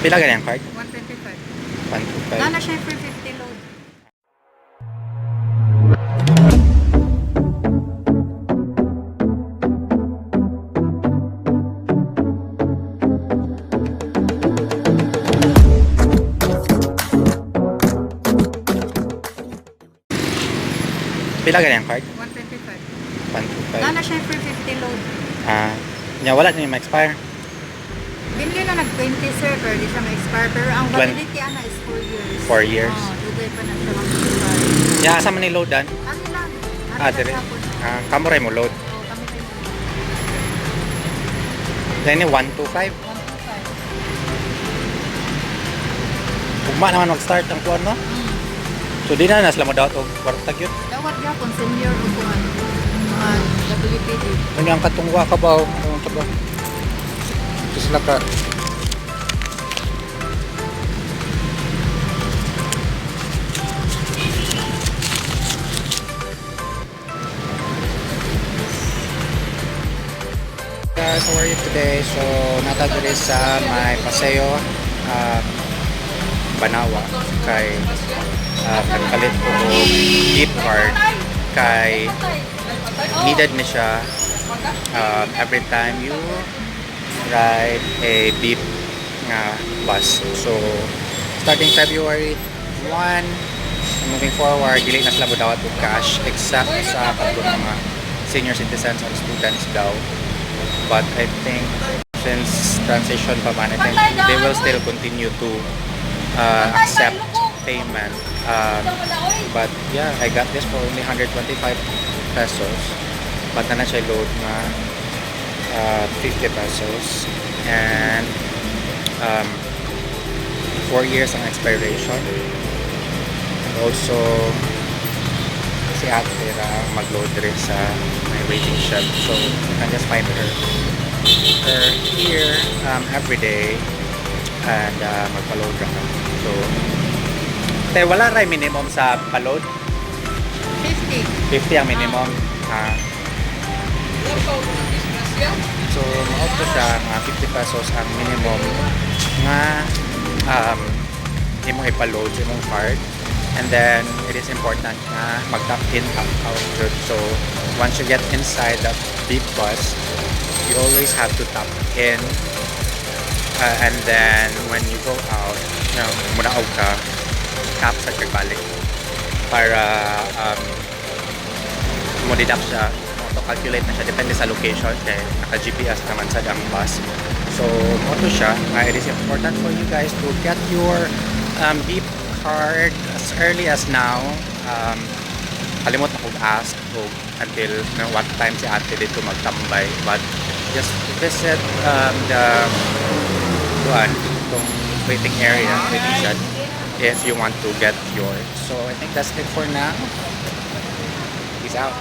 Pila gani ang card? 125. 125. Naa na siya free 50 load. Pila gani ang card? 125. 125. Naa na siya free 50 load. Ah, nya wala ni ma-expire. Binili na nag 20, sir, pero di siya ma-expire. Pero ang validity ana is 4 years. 4 years. Oh, dugay pa na siya ma-expire. Nya asa man ni loadan? Ano lang? Ano Ah, dire. Ah, kamo ray mo load. Oo, kami rin. Then ni 125. 125. Ugma naman mag-start ang kuan, no? So di na na sila mo dawat og kwarta gyud. Dawat gyapon senior o kung ano, mga WPD. Ano ang katungwa ka ba? Ano ka ba? Ito sila ka. Guys, how are you today? So, naa ta diri sa may Paseo, Banawa kay nagpalit ko og gift card kay needed ni siya every time you ride a beep nga bus. So, starting February 1, moving forward, dili na sila modawat og cash except sa katong mga senior citizens and students daw. But I think since transition pa man, I think they will still continue to accept payment. But yeah, I got this for only 125 pesos. But naa na siya load nga 50 pesos. And 4 years ang expiration. And also, si ate ra ang mag-load rin sa my waiting shed. So, you can just find her here every day and magpa-load ra ka. So, te, wala ray minimum sa pa-load? 50. 50 ang minimum. Ah. So, mao to siya nga 50 pesos ang minimum nga imong ipa-load sa imong card. And then, it is important nga mag-tap in, tap out jud. So, once you get inside the beep bus, you always have to tap in. And then, when you go out, munaog ka, tap sa balik para mo deduct siya, auto-calculate na siya, depende sa location kay naka-GPS naman sa ang bus. So, mao to siya. It is important for you guys to get your beep card as early as now. Kalimot na kong ask og until what time si ate dito magtambay, but just visit the kuan tong waiting area, waiting shed, if you want to get yours. So I think that's it for now. Peace out.